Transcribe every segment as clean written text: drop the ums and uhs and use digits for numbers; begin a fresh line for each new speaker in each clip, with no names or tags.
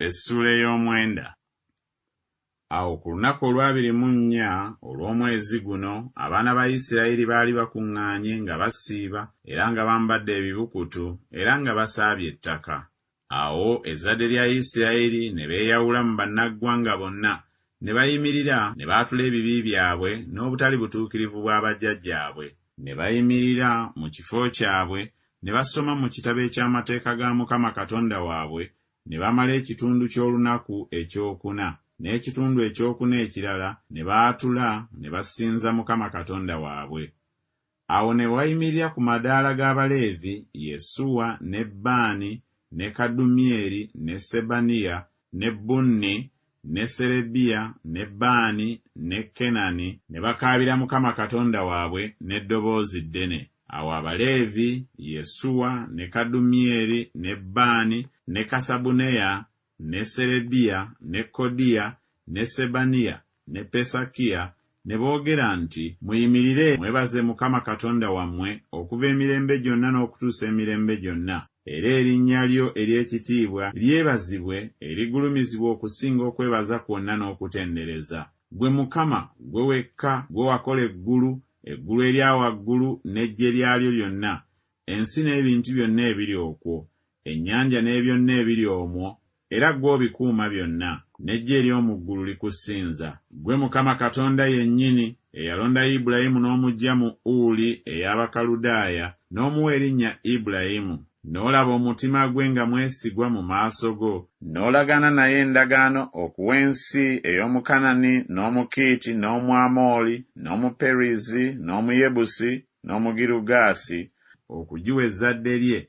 Essuula ey'omwenda. Awo ku lunaku olw'abiri mu nnya olw'omwezi guno abaana ba Isirayiri baali bakuŋŋaanye nga basiiba era nga bambadde ebibukutu era nga basaabye ettaka. Awo ezzadde lya Isirayiri ne beeyawula mu bannaggwanga bonna, ne bayimirira ne baatula ebibi byabwe n'obutali butuukirivu bwa bajjajjaabwe. Ne bayimirira mu kifo kyabwe ne basoma mu kitabo eky'amateeka ga Mukama Katonda waabwe ne bamala ekitundu ky'olunaku eky'okuna, n'ekitundu eky'okuna ekirala ne baatula ne basinza Mukama Katonda waabwe. Awo ne wayimirira ku madaala g'Abaleevi Yesuwa ne Baani ne Kadumyeri ne Sebaniya ne Bunni ne Serebiya ne Baani ne Kenani, ne bakaabira Mukama Katonda waabwe n'eddoboozi ddene. Awo Abaleevi, Yesuwa ne Kadumyeri ne Baani ne Kasabuneya ne Serebiya ne Kodiya ne Sebaniya ne Pesakiya ne boogera nti, Muyimirire mwebaze Mukama Katonda wammwe okuva emirembe gyonna n'okutuusa emirembe gyonna. Era erinnya lyo ery'ekitiibwa lyebazibwe erigulumizibwa okusinga okwebaza kwonna n'okutendereza. Ggwe Mukama, ggwe wekka, ggwe wakola eggulu, eggulu erya waggulu n'eggye lyalyo lyonna, ensi n'ebintu byonna ebiri okwo, ennyanja n'ebyonna ebiri omwo, era ggwe obikuuma byonna, n'eggye ery'omu ggulu likusinza. Ggwe Mukama Katonda yennyini, eyalonda Ibulayimu n'omuggya mu Uli ey'Abakaludaaya, n'omuwa erinnya Ibulayimu, n'olaba omutima gwe nga mwesigwa mu maaso go, n'olagaana naye endagaano okuwa ensi ey'Omukanani, n'Omukiiti, n'Omwamoli, n'Omuperizi, n'Omuyebusi, n'Omugirugaasi, okugiwa ezzadde lye,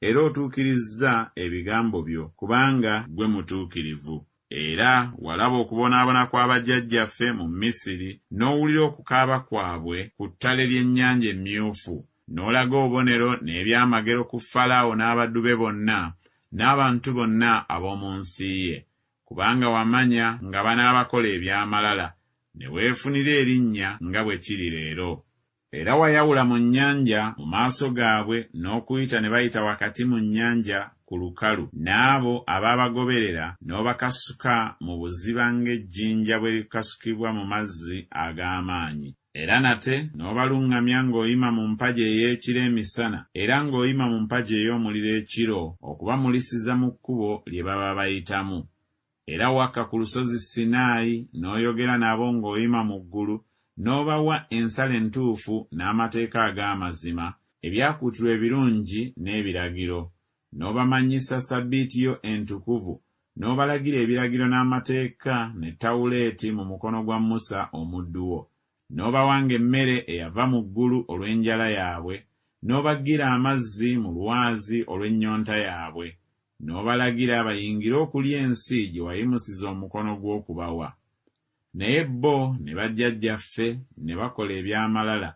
era otuukirizza ebigambo byo, kubanga ggwe mutuukirivu. Era walaba okubonaabona kwa bajjajjaffe mu Misiri, n'owulira okukaaba kwabwe ku ttale ly'Ennyanja Emmyufu, n'olaga obubonero n'ebyamagero ku Falaawo n'abaddu be bonna, n'abantu bonna ab'omu nsi ye, kubanga wamanya nga banaabakola eby'amalala, ne weefunira erinnya nga bwe kiri leero. Era wayawula mu nnyanja mu maaso gaabwe n'okuyita ne bayita wakati mu nnyanja ku lukalu, n'abo abaabagoberera n'obakasuka mu buziba ng'ejjinja bwe likasukibwa mu mazzi ag'amaanyi. Era nate n'obaluŋŋamya ng'oyima mu mpagi ey'ekire emisana, era ng'oyima mu mpagi ey'omuliro ekiro, okubamulisiza mu kkubo lye baba bayitamu. Era wakka ku lusozi Sinaayi n'oyogera nabo ng'oyima mu ggulu, n'obawa ensala entuufu n'amateeka ag'amazima, ebyakuutirwa ebirungi n'ebiragiro, n'obamanyisa Ssabbiiti yo entukuvu, n'obalagira ebiragiro n'amateeka ne Tawuleeti mu mukono gwa Musa omuddu wo. N'obawanga emmere eyava mu ggulu olw'enjala yaabwe, n'obaggira amazzi mu lwazi olw'ennyonta yaabwe, n'obalagira bayingire okulya ensi gye wayimusiza omukono gwo okubawa. Naye bo ne bajjajjaffe ne bakola eby'amalala,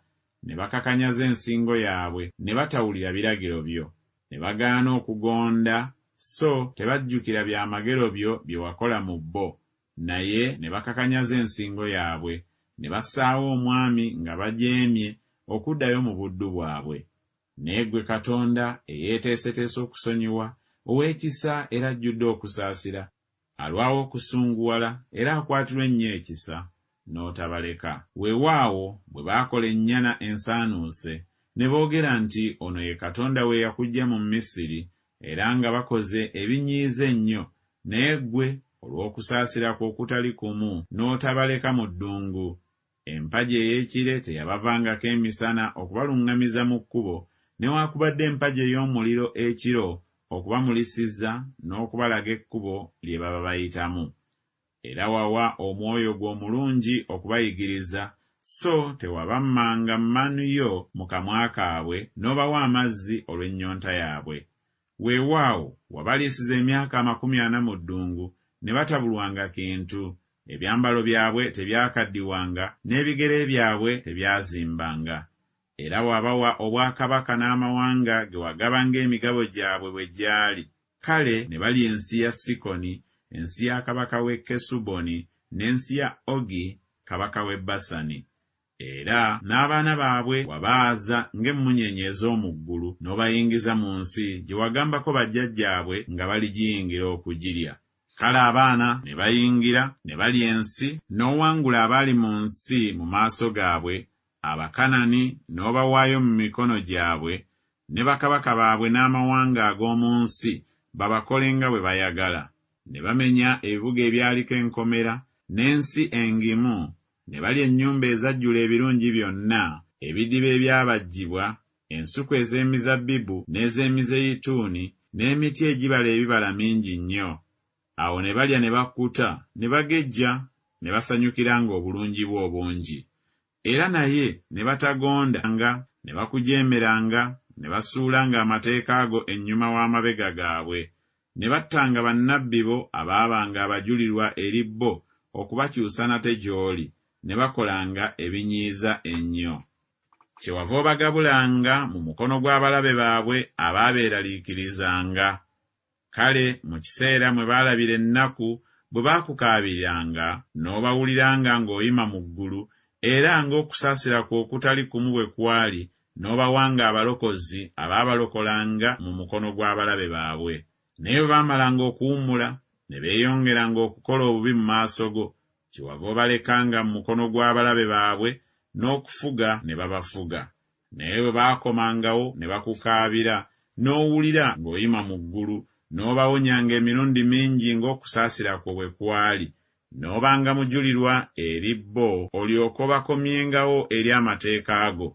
ne bakakanyaza ensingo yaabwe, ne batawulira biragiro byo, ne bagaana okugonda, so tebajjukira byamagero byo bye wakola mu bo, naye ne bakakanyaza ensingo yaabwe, ne bassaawo omwami nga bajeemye okuddayo mu buddu bwabwe. Naye ggwe Katonda, eyeeteeseteese okusonyiwa, ow'ekisa era ajjudde okusaasira, alwawo okusunguwala era akwatirwa ennyo ekisa, n'otabaleka. Weewaawo, bwe baakola ennyana ensaanuuse, ne boogera nti Ono ye Katonda wo eyakuggya mu Misiri, era nga bakoze ebinyiiza ennyo, naye ggwe, olw'okusaasira kwo okutali kumu, n'otabaleka mu ddungu. Empagi ey'ekire teyabavangako emisana okubaluŋŋamiza mu kkubo, newaakubadde empagi ey'omuliro ekiro okubamulisiza n'okubalaga ekkubo lye baba bayitamu. Era wawa Omwoyo gwo omulungi okubayigiriza, so tewabammanga mmanu yo mu kamwa kaabwe, n'obawa amazzi olw'ennyonta yaabwe. Weewaawo, wabaliisiza emyaka 40 mu ddungu, ne batabulwanga kintu, ebyambalo byabwe tebyakaddiwanga, n'ebigere byabwe tebyazimbanga. Era wabawa obwakabaka n'amawanga ge wagaba ng'emigabo gyabwe bwe gyali. Kale ne balya ensi ya Sikoni, ensi ya kabaka w'e Kesuboni, n'ensi ya Ogi kabaka w'e Basani. Era n'abaana baabwe wabaaza ng'emmunyeenye ez'omu ggulu, n'obayingiza mu nsi gye wagambako bajjajjaabwe nga baligiyingira okugirya. Kale abaana ne bayingira ne balya ensi, n'owangula abaali mu nsi mu maaso gaabwe, Abakanani n'obawaayo mu mikono gyabwe, ne bakabaka baabwe n'amawanga ag'omu nsi, babakole nga bwe bayagala. Ne bamenya ebibuga ebyaliko enkomera, n'ensi engimu, ne balya ennyumba ezajjula ebirungi byonna, ebidiba ebyabajjibwa, ensuku ez'emizabbibu n'ez'emizeyituuni, n'emiti egibala ebibala mingi nnyo. Awo ne balya ne bakkuta, ne bagejja, ne basanyukiranga obulungi bwo obungi. Era naye ne batagondanga, ne bakujeemeranga, ne basuulanga amateeka go ennyuma w'amabega gaabwe, ne battanga bannabbi bo abaabanga abajulirwa eri bo okubakyusa nate gy'oli, ne bakolanga ebinyiiza ennyo. Kyewava obagabulanga mu mukono gw'abalabe baabwe abaabeeraliikirizanga. Kale mu kiseera mwe baalabira ennaku, bwe baakukaabiranga, n'obawuliranga ng'oyima mu ggulu, era ng'okusaasira kwo okutali kumu bwe kwali, n'obawanga abalokozi abaabalokolanga mu mukono gw'abalabe baabwe. Naye bwe baamalanga okuwummula, ne beeyongeranga okukola obubi mu maaso go, kyewava obalekanga mu mukono gw'abalabe baabwe, n'okufuga ne babafuga. Naye bwe baakomangawo ne bakukaabira, n'owulira ng'oyima mu ggulu, n'obawonyanga emirundi mingi ng'okusaasira kwo bwe kwali, n'obanga mujulirwa eri bo olyoke obakomyengawo eri amateeka go.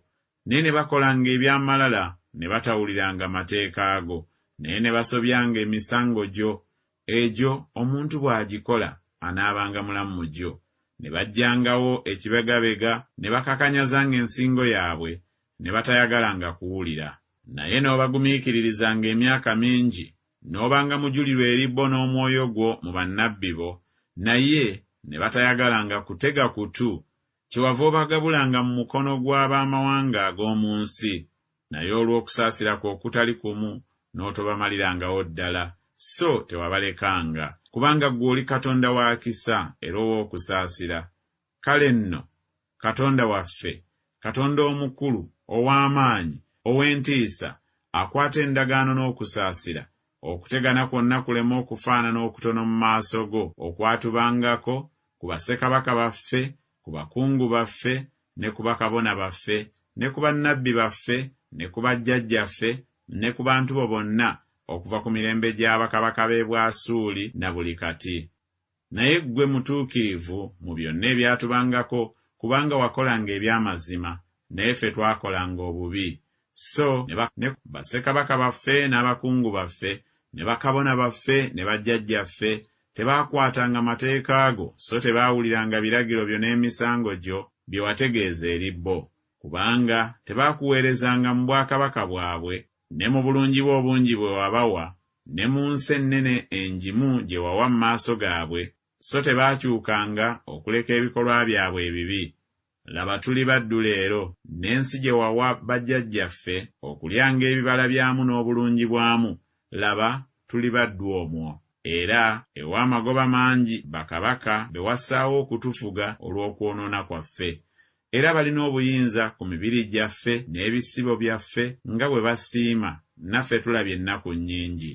Naye ne bakolanga eby'amalala ne batawuliranga mateeka go, naye ne basobyanga emisango gyo, egyo omuntu bw'agikola anaabanga mulamu mu gyo. Ne baggyangawo ekibegabega, ne bakakanyazanga ensingo yaabwe, ne batayagalanga kuwulira. Naye n'obagumiikiririzanga emyaka mingi, n'obanga mujulirwa eri bo n'omwoyo gwo mu bannabbi bo, naye ne batayagalanga kutega kutu, kyewava obagabulanga mu mukono gw'ab'amawanga ag'omu nsi. Naye olw'okusaasira kwo okutali kumu n'otobamalirangawo ddala, so tewabalekanga, kubanga ggwe oli Katonda wa kisa era ow'okusaasira. Kale nno, Katonda waffe, Katonda omukulu, ow'amaanyi, ow'entiisa, akwata endagaano n'okusaasira, okutegana kwonna kuleme okufaanana okutono mu maaso go okwatubangako, ku bassekabaka baffe, ku bakungu baffe, ne ku bakabona baffe, ne ku bannabbi baffe, ne ku bajjajjaffe, ne ku bantu bo bonna, okuva ku mirembe gya bakabaka b'e Bwasuuli na buli kati. Naye ggwe mutuukirivu mu byonna ebyatubangako, kubanga wakolanga eby'amazima, naye ffe twakolanga obubi. So ne ne bassekabaka baffe n'abakungu baffe, ne bakabona baffe ne bajjajjaffe, tebaakwatanga mateeka go, so tebaawuliranga biragiro byo n'emisango gyo bye wategeeza eri bo. Kubanga tebaakuweerezanga mu bwakabaka bwabwe, ne mu bulungi bwo obungi bwe wabawa, ne mu nsi ennene engimu gye wawa mu maaso gaabwe, so tebaakyukanga okuleka ebikolwa byabwe ebibi. Laba tuli baddu leero, n'ensi gye wawa bajjajjaffe okulyanga ebibala byamu n'obulungi bwamu, laba, tuli baddu omwo. Era ewa amagoba mangi bakabaka be wassaawo okutufuga olw'okwonoona kwaffe. Era balina obuyinza ku mibiri gyaffe n'ebisibo byaffe nga bwe basiima, naffe tulabye ennaku nnyingi.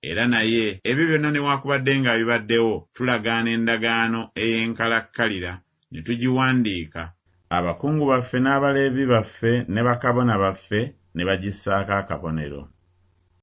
Era naye ebyo byonna newakubadde nga bibaddewo, tulagaana endagaano ey'enkalakkalira ne tugiwandiika, abakungu baffe n'Abaleevi baffe ne bakabona baffe ne bagissaako akabonero.